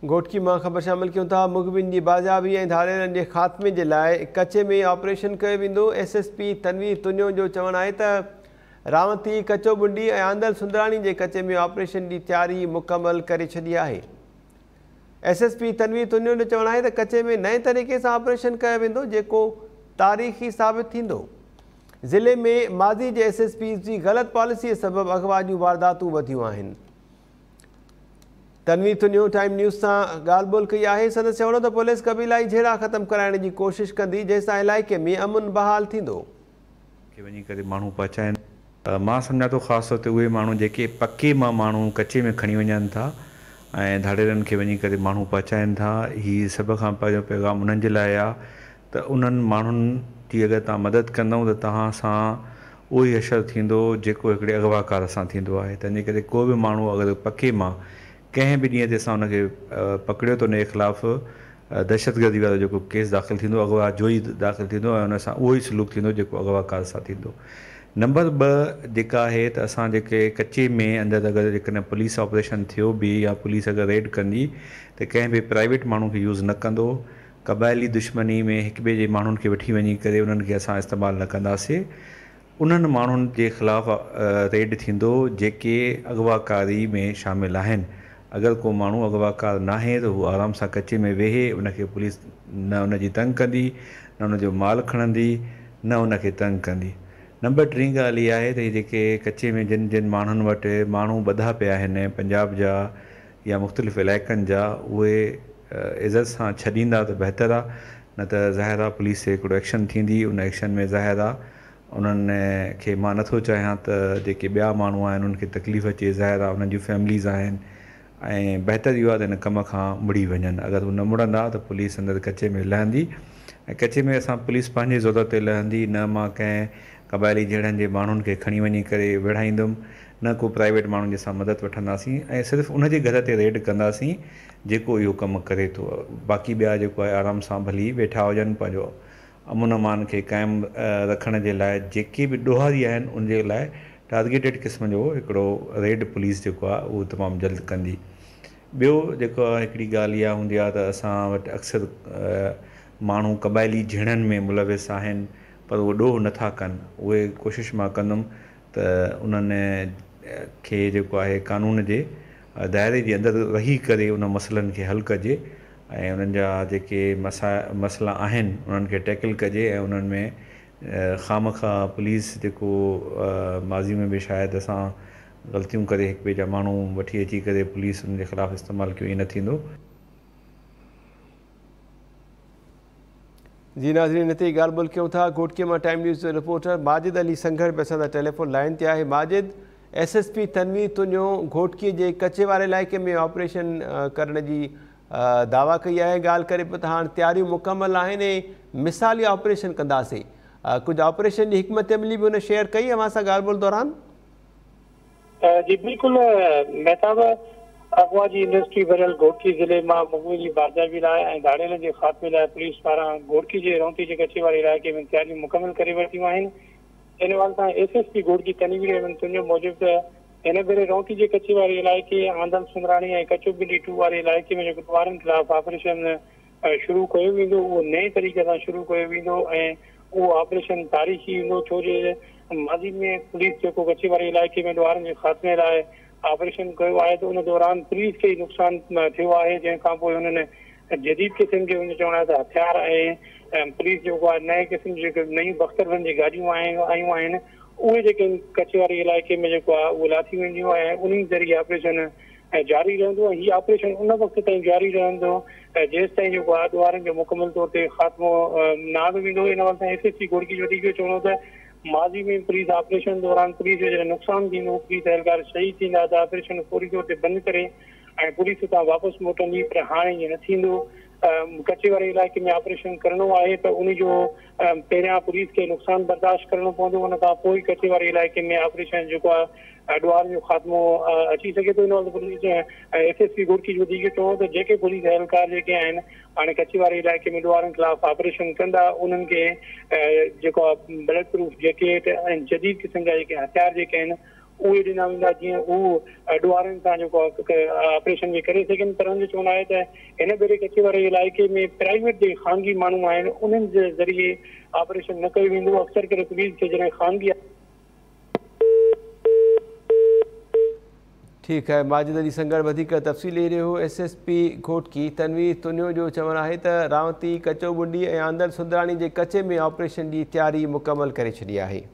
گهوٽڪي مان خبر شامل ڪيون ٿا، مغوين جي بازيابي ۽ ڌاڙيلن جي خاتمي جي لاء ڪچي ۾ آپريشن ڪيو ويندو. S S P Tanveer Tunio جو چوڻ آهي ته راونتي، ڪچو ٻنڊي ۽ آندل سندراڻي جي ڪچي ۾ آپريشن جي تياري مڪمل ڪري ڇڏي آهي. S S P Tanveer Tunio جو چوڻ آهي ته ڪچي ۾ نئين طريقي سان آپريشن ڪيو ويندو جيڪو تاريخي ثابت ٿيندو. ضلعي ۾ ماضي جي ايس ايس پيز جي غلط پاليسي سبب اغوا جون وارداتون وڌيون آهن. تنوير تنيو ٽائيم نيوز سان ڳالهه ٻولهه ڪئي آهي. سندس چوڻ هو ته پوليس قبيلائي جهيڙا ختم ڪرائڻ جي ڪوشش ڪندي جنهن سان علائقي ۾ امن بحال ٿيندو. کي وڃي ڪري ماڻهو پهچائين. مان سمجهان ٿو خاص طور تي اهي ماڻهو جيڪي پڪي مان ماڻهو ڪچي ۾ کڻي وڃن ٿا ۽ ڌاڙيلن کي وڃي ڪري ماڻهو پهچائين ٿا هي سڀ کان پهريون پيغام انهن جي لاء آ ته انهن ماڻهن جي اگر توهان مدد ڪندؤ ته توهان سان اهو ئي حشر ٿيندو جيڪو هڪڙي اغواڪار سان ٿيندو آهي. تنهنجي ڪري ڪو به ماڻهو اگر پڪي مان ڪنهن به ڏينهن تي اسان ان کي پڪڙيو ته ان جي خلاف دهشتگردي وارو جيڪو ڪيس داخل ٿيندو اغوا جو ئي داخل ٿيندو ۽ ان سان اهو ئي سلوڪ ٿيندو جيڪو اغواڪار سان ٿيندو. نمبر 2 جيڪا آهي ته اسان جيڪي ڪچي ۾ اندر اگر جيڪڏهن پوليس آپريشن ٿيو به يا پوليس اگر ريڊ ڪندي ته ڪنهن به پرائيويٽ ماڻهو کي يوز نه ڪندو. قبائلي دشمني ۾ هڪ ٻئي جي ماڻهن کي وٺي وڃي ڪري انهن کي اسان استعمال نه ڪنداسي انهن ماڻهن جي خلاف ريڊ ٿيندو جيڪي اغواڪاري ۾ شامل آهن اگر ڪو ماڻهو اغواڪار ناهي ته هو آرام سان ڪچي ۾ ويهي ان کي پوليس نه ان جي تنگ ڪندي نه ان جو مال کڻندي نه ان کي تنگ ڪندي نمبر ٽين ڳالهه اها آهي ته هي جيڪي ڪچي ۾ جن جن ماڻهن وٽ ماڻهو ٻڌا پيا آهن پنجاب جا يا مختلف علائقن جا اهي عزت سان ڇڏيندا ته بهتر آ نه ته ظاهر آ پوليس تي هڪڙو ايڪشن ٿيندي ان ايڪشن ۾ ظاهر آ انهن کي مان نٿو چاهيان ته جيڪي ٻيا ماڻهو آهن انهن کي تڪليف اچي ظاهر آ انهن جون فيمليز آهن ۽ بهتر اهو آ ته ان ڪم کان مڙي وڃن اگر هو نه مڙندا ته پوليس اندر ڪچي ۾ لهندي ۽ ڪچي ۾ اسان پوليس پنهنجي ضرورت تي لهندي نه مان ڪنهن قبائلي جهيڙن جي ماڻهن کي کڻي وڃي ڪري وڙهائيندم نه ڪو پرائيويٽ ماڻهن جي اسان مدد وٺنداسين ۽ صرف ان جي گهر تي ريڊ ڪنداسين جيڪو اهو ڪم ڪري ٿو باقي ٻيا جيڪو آهي آرام سان ڀلي ويٺا هجن پنهنجو امن امان کي قائم رکڻ جي لاء جيڪي به ڏوهاري آهن ان جي لاء ٽارگيٽيڊ قسم جو هڪڙو ريڊ پوليس جيڪو آهي اهو تمام جلد ڪندي ٻيو جيڪو هڪڙي ڳالهه اها هوندي آهي ته اسان وٽ اڪثر ماڻهو قبائلي جهيڙن ۾ ملوث آهن پر اهي ڏوهه نٿا ڪن اهي ڪوشش مان ڪندم ته انهن کي جيڪو آهي قانون جي دائري جي اندر رهي ڪري ان مسئلن کي حل ڪجي ۽ انهن جا جيڪي مسئلا آهن انهن کي ٽيڪل ڪجي ۽ انهن ۾ خوامخواه پوليس جيڪو ماضي ۾ به شايد اسان غلطيون ڪري هڪ ٻئي جا ماڻهو وٺي اچي ڪري پوليس انهن جي خلاف استعمال ڪيو ائين نه ٿيندو. جي ناظرين هتي ئي ڳالهه ٻولهه ڪيون ٿا گهوٽڪي مان ٽائيم نيوز جو رپورٽر ماجد علي سنگهڙ به اسان سان ٽيليفون لائين تي آهي Majid S S P Tanveer Tunio Ghotki جي ڪچي واري علائقي ۾ آپريشن ڪرڻ جي دعويٰ ڪئي آهي ڳالهه ڪري پيو ته هاڻ تياريون مڪمل آهن ۽ مثالي آپريشن ڪنداسين ڪجهه آپريشن جي حڪمت عملي به هن شيئر ڪئي اوهان سان ڳالهه ٻولهه دوران. جي بلڪل مهتاب اغوا جي انڊسٽري ڀريل گهوٽڪي ضلعي مان مغوين جي بازيابي لاء ۽ ڌاڙيلن جي خاتمي لاء پوليس پاران گهوٽڪي جي رونتي جي ڪچي واري علائقي ۾ تياريون مڪمل ڪري ورتيون آهن ان حوالي سان S S P Ghotki Tanveer Ahmed Tunio موجب ته هن ڀيري رونتي جي ڪچي واري علائقي آندل سندراڻي ۽ ڪچو ٻنڊي ٽو واري علائقي ۾ جيڪو ڏوهارين خلاف آپريشن شروع ڪيو ويندو اهو نئين طريقي سان شروع ڪيو ويندو ۽ اهو آپريشن تاريخي هوندو ڇو جو ماضي ۾ پوليس جيڪو ڪچي واري علائقي ۾ ڏوهارين جي خاتمي لاء آپريشن ڪيو آهي ته ان دوران پوليس کي ئي نقصان ٿيو آهي جنهن کان پوء هنن جديد قسم جي ان جو چوڻ آهي ته هٿيار ۽ پوليس جيڪو آهي نئين قسم جون جيڪي نيون بختربند جي گاڏيون آيون آهن اهي جيڪي ڪچي واري علائقي ۾ جيڪو آهي اهي لاٿيون وينديون ۽ انهي ذريعي آپريشن جاري رهندو ۽ هي آپريشن ان وقت تائين جاري رهندو جيستائين جيڪو آهي ڏوهارين جو مڪمل طور تي خاتمو نه آندو ويندو. ان حوالي سان ايس ايس پي گهوٽڪي جو وڌيڪ اهو چوڻ هو ته ماضي ۾ پوليس آپريشن دوران پوليس جو جڏهن نقصان ٿيندو هو پوليس اهلڪار شهيد ٿيندا ته آپريشن فوري طور تي بند ڪري ۽ پوليس اتان واپس موٽندي پر هاڻي ائين نه ٿيندو ڪچي واري علائقي ۾ آپريشن ڪرڻو آهي ته ان جو پهريان پوليس کي نقصان برداشت ڪرڻو پوندو ان کان پوء ڪچي واري علائقي ۾ آپريشن جيڪو آهي ڏوهارين جو خاتمو اچي سگهي ٿو. ان وقت police S S P Ghotki جو وڌيڪ چوڻ هو ته جيڪي پوليس اهلڪار جيڪي آهن هاڻي ڪچي واري علائقي ۾ ڏوهارين خلاف آپريشن ڪندا انهن کي جيڪو آهي بلٽ پروف جيڪيٽ ۽ جديد قسم جا جيڪي هٿيار جيڪي آهن اهي ڏنا ويندا جيئن هو ڏوهارين سان جيڪو آپريشن به ڪري سگهن. پر هن جو چوڻ آهي ته هن ڀيري ڪچي واري علائقي ۾ پرائيويٽ جيڪي خانگي ماڻهو آهن انهن جي ذريعي آپريشن نه ڪيو ويندو. اڪثر ڪري پوليس کي جڏهن خانگي. ٺيڪ آهي ماجد علي سنگهڙ وڌيڪ تفصيل ڏئي رهيو هو. S S P Ghotki Tanveer Tunio جو چوڻ آهي ته رانوتي، ڪچو ٻنڊي ۽ آندل سندراڻي جي ڪچي ۾ آپريشن جي تياري مڪمل ڪري ڇڏي آهي.